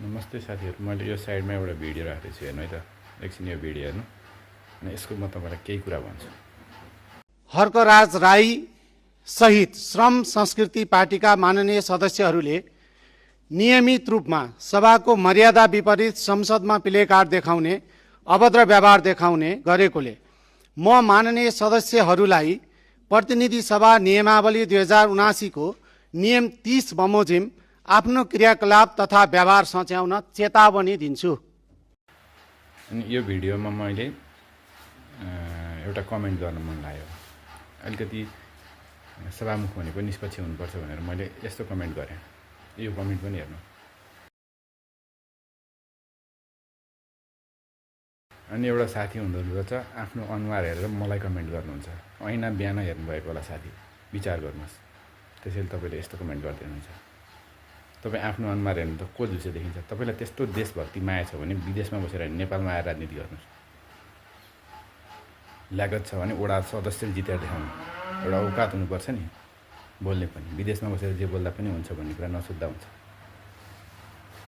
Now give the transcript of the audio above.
नमस्ते साथीहरू, मैले यो साइडमा एउटा भिडियो राखेको छु, हेर्नु है त। एकछिन यो भिडियो हेर्नु अनि यसको म तपाईँलाई केही कुरा भन्छु। हर्कराज राई सहित श्रम संस्कृति पार्टीका माननीय सदस्यहरूले नियमित रूपमा सभाको मर्यादा विपरीत संसदमा प्ले कार्ड देखाउने, अभद्र व्यवहार देखाउने गरेकोले म माननीय सदस्यहरूलाई प्रतिनिधि सभा नियमावली 2079 को नियम 30 बमोजिम आफ्नो क्रियाकलाप तथा व्यवहार सच्याउन चेतावनी दिन्छु। अनि यो भिडियोमा मैले एउटा कमेन्ट गर्न मन लाग्यो। अलिकति सभामुख भनेको निष्पक्ष हुनुपर्छ भनेर मैले यस्तो कमेन्ट गरेँ। यो कमेन्ट पनि हेर्नु। अनि एउटा साथी हुँदो रहेछ, आफ्नो अनुहार हेरेर मलाई कमेन्ट गर्नुहुन्छ। ऐना बिहान हेर्नुभएको होला साथी, विचार गर्नुहोस्। त्यसैले तपाईँले यस्तो कमेन्ट गर्दै हुनुहुन्छ। तपाईँ आफ्नो अनुहार हेर्नु त को झुसे देखिन्छ। तपाईँलाई त्यस्तो देशभक्ति माया छ भने विदेशमा बसेर नेपालमा आएर राजनीति गर्नुहोस्। लागत छ भने वडा सदस्य जितेर देखाउनु, एउटा औकात हुनुपर्छ नि बोल्ने पनि। विदेशमा बसेर जे बोल्दा पनि हुन्छ भन्ने कुरा नसुत्दा हुन्छ।